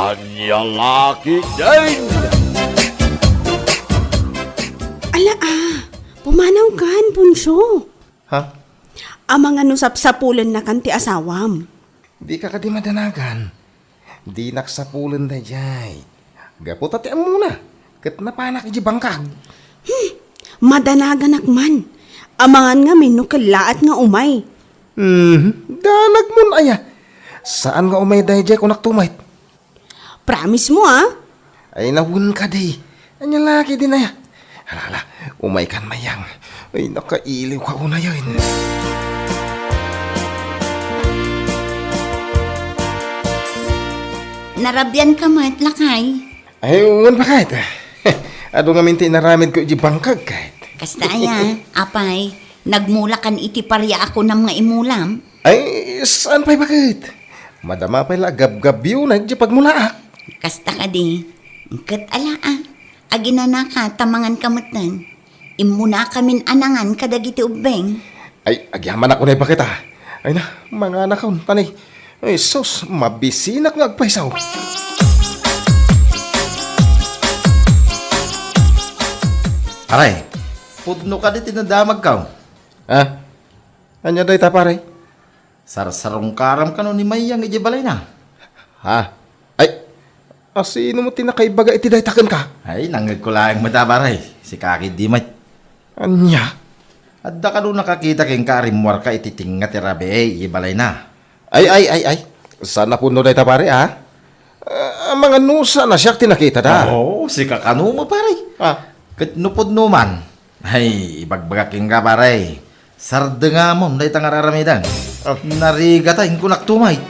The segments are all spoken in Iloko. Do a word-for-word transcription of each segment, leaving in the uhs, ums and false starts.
Ania la ketdin? Ala, a, pumanawkan, Poncio. Ha? Amangan no sapsapulennakan ti asawam. Dika kadi madanagan. Dinak sapulen daydiay. Gapu ta ti ammona, ket napanak idiay bangkag. Hmm, madanaganak man. Amangan ngamin no kellaat nga umay. Mhm, danagmon aya. Saan nga umay daydiay, kunak tumayt. Promise mo, a? Ay, nawen kadi. Ania la ketdin aya? Hala, hala, umaykan, Mayang. Ay, nakailiwka unayen. Narabianka met, lakay? Ay, wen, baket. Adu ngamin ti inaramidko idiay bangkag, ket. Kasta aya, apay, nagmulakan iti paria a kunam nga imulam? Ay, saan pay, baket? Madama pay la a gabgabionay diay pagmulaak. Kasta kadi, ket ala, a, aginanaka ta manganka metten. Immunakamin a nangan kadagiti ubbing. Ay, agyamanak unay, baket, a. Ay na, manganakon, tani. Ay, sus, mabisinak nga agpayso. Pare, pudno kadi ti nadamagko. Ha? Ania dayta, pare? Sarsarungkaram kano ni Mayang idiay balayna? Ha? Ay, a, sino met ti nakaibaga iti dayta kenka? Ay, nangngegko laeng met a, pare. Sika ketdi met. Ania? Adda kano nakakita kenka a rimmuarka iti tengnga ti rabii idiay balayna? Ay, ay, ay, ay. Saan a pudno dayta, pare, a? A, amangan no saan a siak ti nakitada. Oo, sika kano met, pare. A. Ket no pudno man, ay, ibagbagak kenka, pare. Sardengamon dayta nga ar-aramidem. A. Narigat a, kunak tumayt.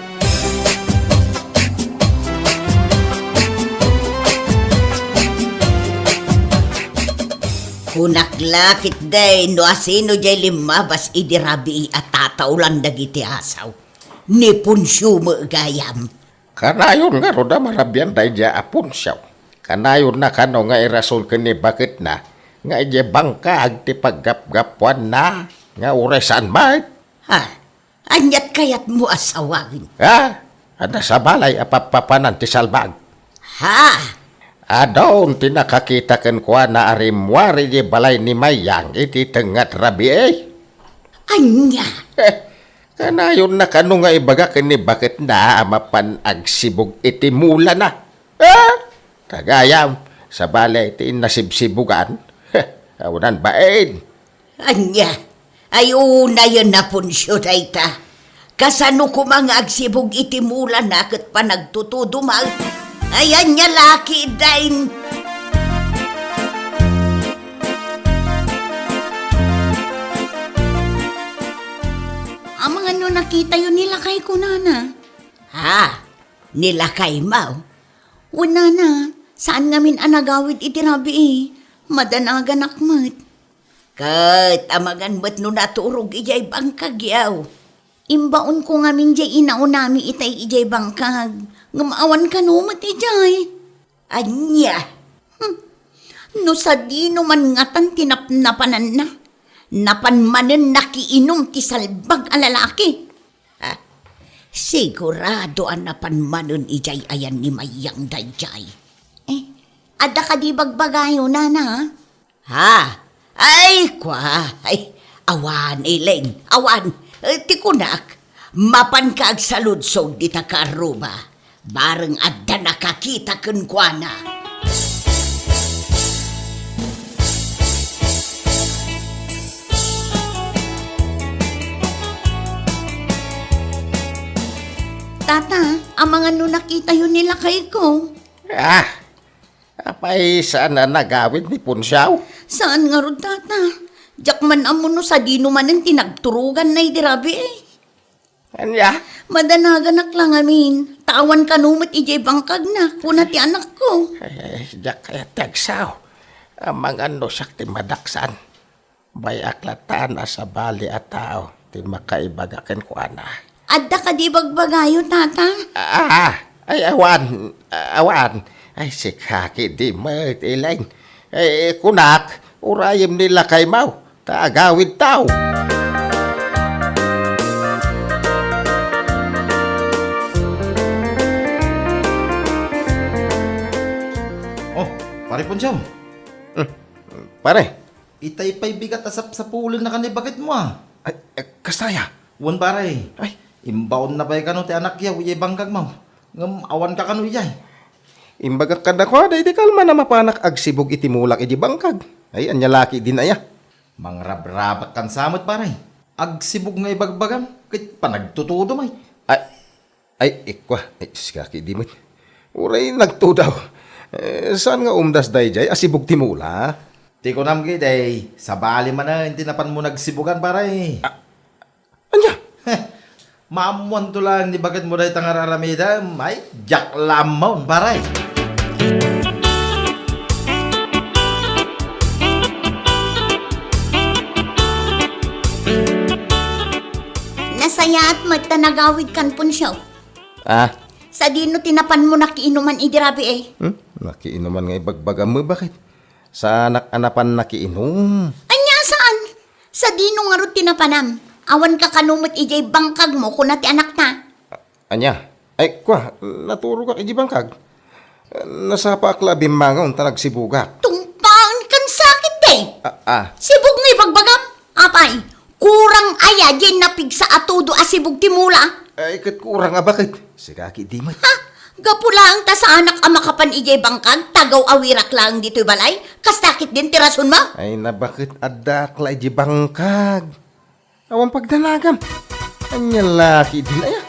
Kunak la ketdi no asino diay limmabas idi rabii a tataulan dagiti asaw. Ni Poncio met gayam. Kanayon ngarud a marabian daydiay a Poncio. Kanayonna kano nga irason ken ni baketna nga idiay bangkag ti paggapgapuanna nga uray saan met. Ha? Aniat kayatmo a sawaen? Ha? Adda sa balay a pappapanan ti salbag. Ha? Adun ti nakakita kenkuana a rimmuar idiay balay ni Mayang iti tengnga ti rabii. Ania? Eh, kanayonna kano nga ibaga ken ni baketna a mapan agsibug iti mulana? Ah! Gagayam, sabali ti nasibsibugan. Awanan bain. Ania? Ay, unayen a Poncio dayta. Kasano koma nga agsibug iti mulana ket panagtutudo met? Ay, ania la ketdin? Amangan no nakitayo ni lakay kunana. Ha? Ni lakaymo? Wen nana, saan ngamin a nagawid iti rabii. Madanaganak met. Ket amangan met no naturog idiay bangkagyo. Imbaonko ngamin diay inaunami itay idiay bangkag, ngem awan kano met idiay. Ania? Hmm. No sadino man ngatan ti napnapananna, napan manen nakiinum ti salbag a lalaki. Ah, sigurado a napan manen idiay ayan ni Mayang daydiay. Eh, adda kadi bagbagayo, nana? Ha? Ay, kua, ay, awan, Ileng, awan. Eh, ti kunak, mapanka agsaludsod dita kaarruba. Bareng adda nakakita kenkuana. Tata, amangan no nakitayo ni lakayko. Ah, apay saan a nagawid ni Poncio? Saan ngarud, tata? Diak man ammo no sadino manen ti nagturoganna idi rabii. Ania? Madanaganak la ngamin. Ta awan kano met idiay bangkagna, kuna ti anakko. Ay, diak kayat ti agsao. Amangan no siak ti madaksan. Bay-ak latta a sabali a tao ti makaibaga kenkuana. Adda kadi bagbagayo, tata? Ah, ay, awan, awan. Ay, sika ketdi met, Ileng. Ay, kunak, urayem ni lakaymo. Ta agawidtayo. Pare Poncio. Hmm. Pare. Itay pay bigat a sapsapulenna ken ni baketmo, a. Ay, eh, kasta aya? Wen, pare. Ay. Imbaonna pay kano ti anakyaw idiay bangkagmo. Ngem awanka kano idiay. Imbagak kadakuada iti kalman a mapanak agsibug iti mulak idiay bangkag. Ay, ania la ketdin aya? Mangrabrabak kansa met, pare. Agsibug nga ibagbagam, ket panagtutudo met. Ay, Ay, ikua, ay, sika ketdi met. Uray nagtudaw. Eh, saan nga umdas daydiay a sibug ti mula? Ti kunam ketdi, sabali manen ti napanmo nagsibugan, pare. Ah, ania? Heh, maammoanto laeng ni baketmo dayta nga ar-aramidem. Ay, diak la ammo, pare. Nasayaat met ta nagawidkan, Poncio. Ah. Sadino ti napanmo nakiinuman idi rabii, eh? Hmm? Nakiinuman nga ibagbagam met, baket? Saanak a napan nakiinum. Ania, saan? Sadino ngarud ti napanam? Awanka kano met idiay bangkagmo, kuna ti anakta. Ania? Ay, kua, naturogak idiay bangkag. Nasapaak la a bimmangon ta nagsibugak. Tungpaenkan sakit, eh! Ah, ah. Sibug nga ibagbagam? Apay, kurang aya diay napigsa a tudo a sibug ti mula? Ay, ket kurang a baket. Sika ketdi met. Ha? Gapu laeng ta saanak a makapan idiay bangkag, tagaw-awirak laeng ditoy balay? Kasta ketdin ti rasonmo? Ay, nabaket, addaak la idiay bangkag. Awan pagdanagam. Ania la ketdin aya?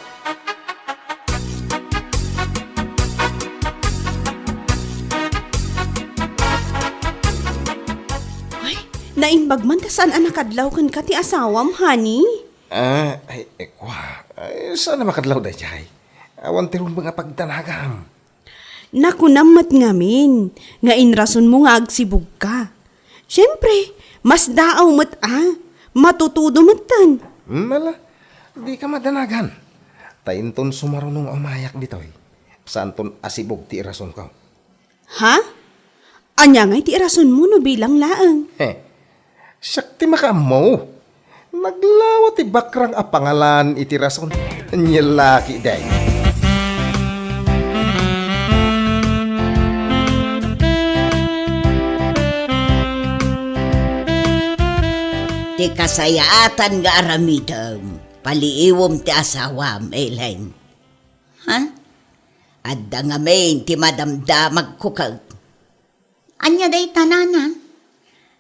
Ay, naimbag man ta saan a nakadlaw kenka ti asawam, honey? Ah, ay, eh, kua. Ay, saan a makadlaw daydiay? Awan ti rumbeng a pagdanagam. Nakunam met ngamin nga inrasonmo nga agsibugka. Siempre, masdaaw met a, matutudo metten. Hmm, ala, dika madanagan. Ta inton sumaruno nga umayak ditoy, saanton a sibug ti irasonko. Ha? Ania ngay ti irasonmo no bilang laeng? He, siak ti makaammo. Naglawa ti bakrang a pangalan iti rason. Ania la ketdi. Ti kasayaatan nga aramidem, paliiwem ti asawam, Ellen. Ha? Adda ngamin ti madamdamagko ket. Ania dayta, nana?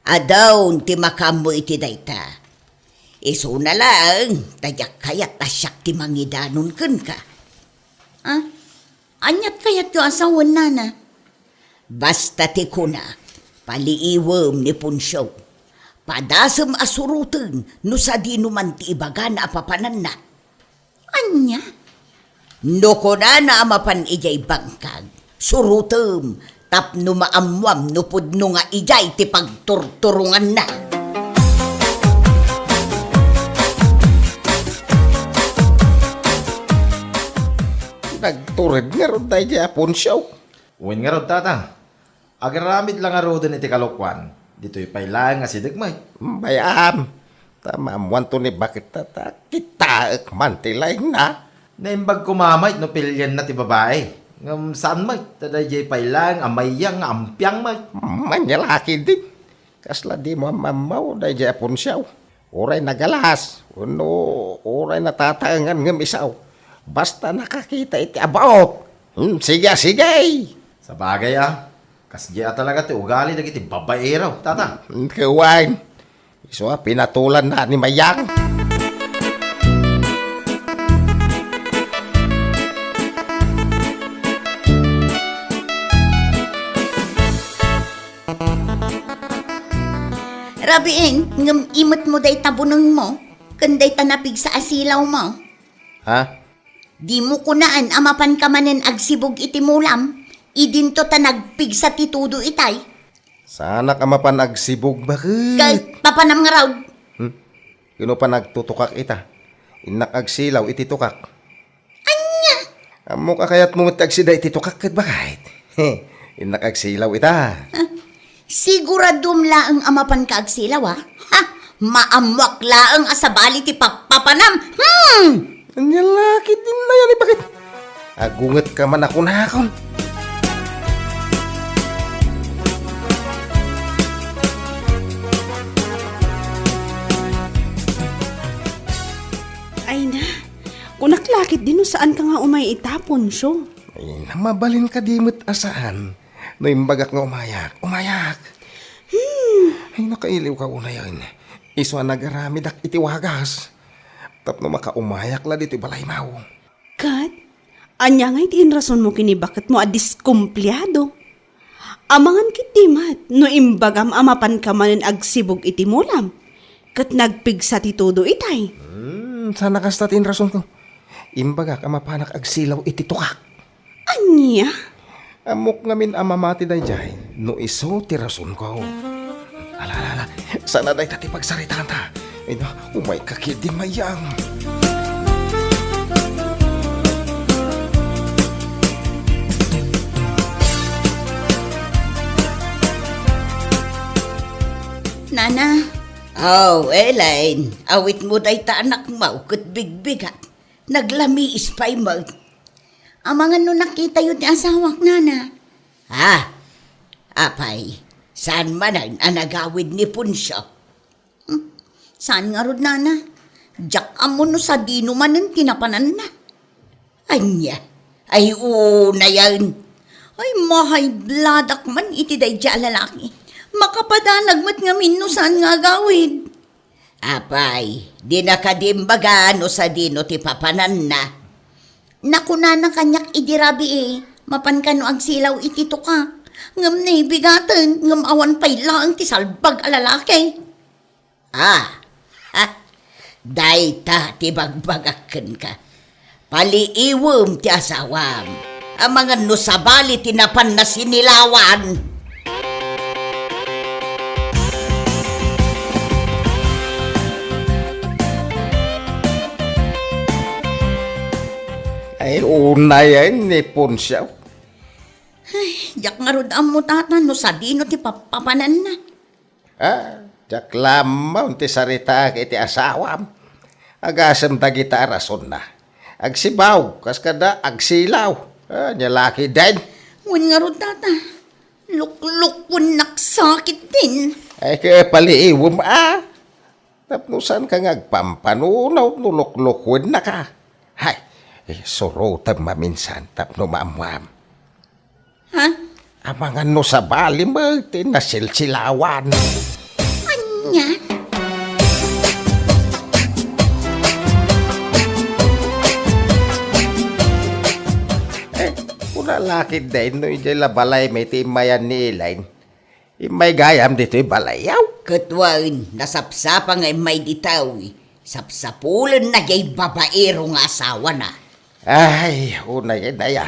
Adun ti makaammo iti dayta. Isuna laeng, ta diak kayat a siak ti mangidanon kenka. Ah? Aniat kayatyo a sawen, nana? Basta ti kunak, paliiwem ni Poncio. Padasem a suroten no sadino man ti ibagana a papananna. Ania? No kunana a mapan idiay bangkag, surotem tapno maammuam no pudno nga idiay ti pagturturonganna. Nagtured ngarud daydiay a Poncio. Wen ngarud, tata. Agaramid la ngaruden iti kalokuan. Ditoy pay laeng a sideg met. Bay-am, ta maammoanto ni baket ta, ta kitaek man ti laingna. Naimbag koma met no pilienna ti babai. Ngem saan met, ta daydiay pay laeng a mayang nga ampiang met. Ania la ketdin. Kasla dimo am-ammo daydiay a Poncio. Uray nagalas, wenno uray natataengan ngem isu. Basta nakakita iti abaot. Hmm, sige, sige. Sabagay a, kasdiay a talaga ti ugali dagiti babaero, tata. Hmm, ket wen. Isu a pinatulanna ni Mayang. Rabiin, ngem imetmo dayta bunengmo, ken dayta napigsa a silawmo. Ha? Dimo kunaan a mapanka manen agsibug iti mulam, idinto ta nagpigsa ti tudo itay. Saanak a mapan agsibug, baket? Ket papanam ngarud. Hmm? Ket no panagtutukak ita, innak agsilaw iti tukak. Ania? Ammok a kayatmo met ti agsida iti tukak ket baket. Innak agsilaw ita. Ah, siguradom laeng a mapanka agsilaw, a? Ha? Maammoak laeng a sabali ti pappapanam. Hmm! Ania la ketdin aya ni baket? Agungetka man a kunakon. Ket di no saanka nga umay ita, Poncio? Ay, mabalin kadi met a saan. No imbagak nga umayak, umayak. Hmm. Ay, nakailiwka unayen. Isu a nagaramidak iti wagas. Tapno makaumayak la ditoy balaymo. Ket, ania ngay ti inrasonmo ken ni baketmo a diskumpliado? Amangan ketdi met no imbagam a mapanka manen agsibug iti mulam, ket nagpigsa ti todo itay. Hmm, sana kasta ti inrasonko. Imbagak a mapanak agsilaw iti tukak. Ania? Ammok ngamin a mamati daydiay no isu ti rasonko. Ala, ala, ala. Sana dayta ti pagsaritaanta. Ay na, umayka ketdi, Mayang. Nana. Oh, Elaine, awitmo dayta anakmo ket bigbigat. Naglamiis pay met. Amangan no nakitayo ti asawak, nana. Ah, apay, saan manen a nagawid ni Poncio? Hmm, saan ngarud, nana? Diak ammo no sadino manen ti napananna. Ania? Ay, unayen. Ay, mahaybladak man iti daydiay a lalaki. Makapadanag met ngamin no saan nga agawid. Apay, dina kadi imbaga no sadino ti papananna? Nakunana kaniak idi rabii, mapan kano agsilaw iti tukak. Ngem naibigaten, ngem awan pay laeng ti salbag a lalaki. Ah, ha? Dayta ti bagbagak kenka. Paliiwem ti asawam. Amangan no sabali ti napanna sinilawan. Ay, unayen ni Poncio. Ay, diak ngarud ammo, tata, no sadino ti papapananna. Ah, diak lammaw ti saritaak iti asawam. Agasem dagita a rasonna. Agsibaw, kas kada agsilaw. Ah, nia la ketdin. Wen ngarud, tata. Luklukwennak sa ketdin. Ay, ket paliiwem, ah. Tapno saanka nga agpampanunot no luklukwennaka. Hay, eh, surotem maminsan tapno maammuam. Ha? Amangan no sabali met ti nasilsilawan. Ania? Eh, kuna la ketdin no idiay la balaymi ti immayan ni Elaine. Immay gayam ditoy balayyo. Ket wen, nasapsapa nga immay ditoy. Sapsapulenna diay babaero nga asawana. Ay, unayen aya.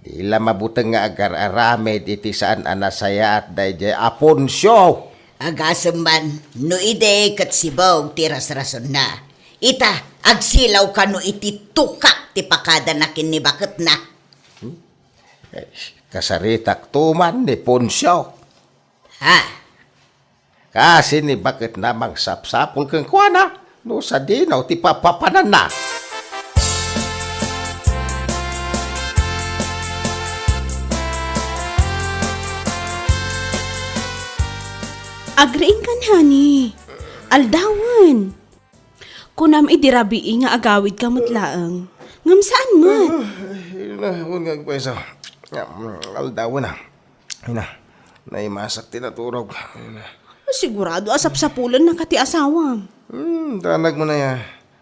Di la mabuteng nga agar-aramid iti saan a nasayaat daydiay a Poncio. Agasem man, no idi ket sibug ti rasrasonna. Ita, agsilaw kano iti tukak ti pakadana ken ni baketna. Hmm? Eh, kasaritak to man ni Poncio. Ha? Kasi ni baketna mangsapsapul kenkuana no sadino ti papapananna. Agriingkan, honey. Aldawen. Kunam idi rabii nga agawidka met laeng. Ngem saan met? Ah, ay, na, wen nga agpayso. Aldawen na. Ay na, naimasak ti naturog. Ay na. Sigurado a sapsapulennaka ti asawam. Hmm, danag mo na ya.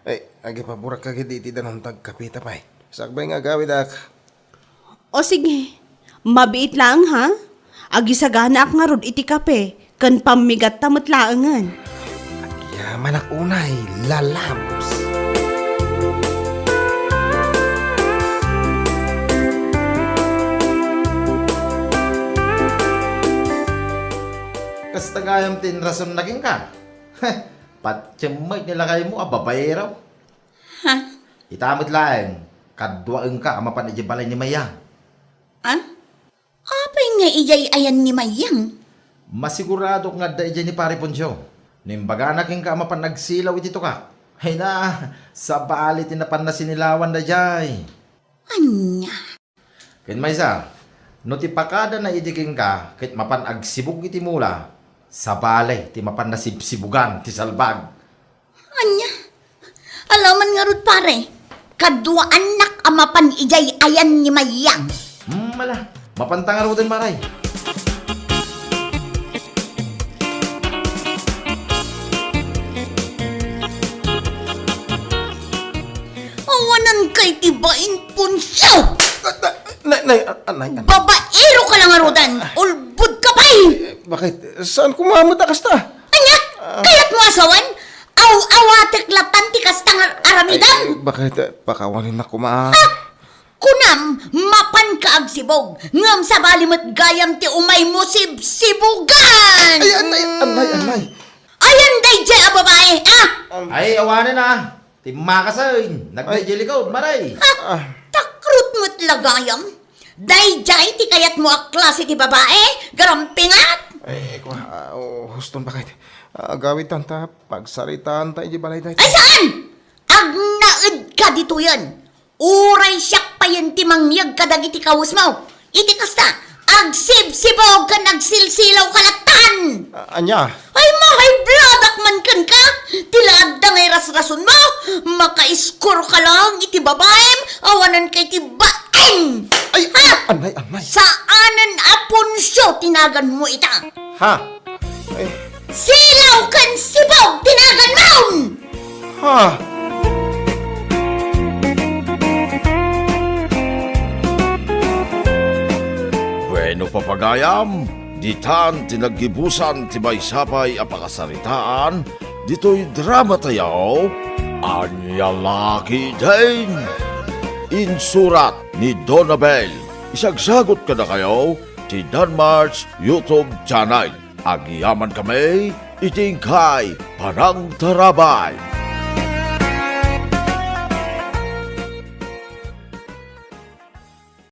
Ay, agipaburak ka gid iti danum ta agkapita pay. Sakbay nga agawidak. O sige, mabiit laeng ha? Agisaganaak ngarud iti kape ken pammigatta met laengen. Agyamanak unay, lalams. Kasta gayam ti inrasonna kenka. Patiem met ni lakaymo a babaero. Ha? Ita met laeng, kaduaenka a mapan idiay balay ni Mayang. Ah? Apay nga idiay ayan ni Mayang? Masiguradok nga adda idiay ni Pare Poncio. No imbagana kenka a mapan agsilaw iti tukak. Ay na, sabali ti napanna sinilawan daydiay. Ania? Ken maysa, no ti pakadana idi kenka ket mapan agsibug iti mula, sabali ti mapanna sibsibugan ti salbag. Ania? Alaman ngarud, pare. Kaduaannak a mapan idiay ayan ni Mayang. Hmm, ala. Mapanta ngaruden, Maray. Awanan kay ti bain, Poncio! Ah, ah, nay, nay, ah, ah, nay, ah. Babaero ka lang ngaruden. Ulbod ka pay! Eh, bakit? Saan ko mamata kasta? Ania? Ah. Kayat mo asawen? Aw-awatek latan ti kasta nga aramidem? Ay, bakit? Eh, pakawanin na kuma. Ah! Kunam, mapan ka agsibog, ngem sabali met gayam ti umay mo sibsibogan! Ay, anay, anay, anay. Ayan daydiay a babae, ah! Ay, awanen, ah. Timmakasen, nagdaydiay likod, Maray. Ha? Ah. Takrot met la gayam. Daydiay ti kayat mo a klase ti babae, garampingat! Ay, kwa, ah, oh, huston, bakit? Ah, agawid tanta, pagsaritaan ta iti balay dayta. Ay, saan? Agnaed ka ditoyen. Uray siak payen ti mangyeg kadagiti kawesmo. Iti kasta, agsibsibog ken agsilsilaw ka latan! A-, ania? Ay, ma-high blood-ak man kenka! Ti la adda nga irasrasonmo, maka-score ka lang iti babaem, awanan kay ti baeng! Ay, ha? Anay, anay. Saanen a Poncio ti naganmo ita. Ha? Ay. Silaw ken sibog ti naganmon! Ha? Bueno, papagayam, ditan ti naggibusan ti maysa pay a pakasaritaan ditoy drama tayo, Ania La Ketdin. Insurat ni Donabel. Isagsagut kadakayo ti Danmar's YouTube channel. Agyamankami iti inkay panangtarabay.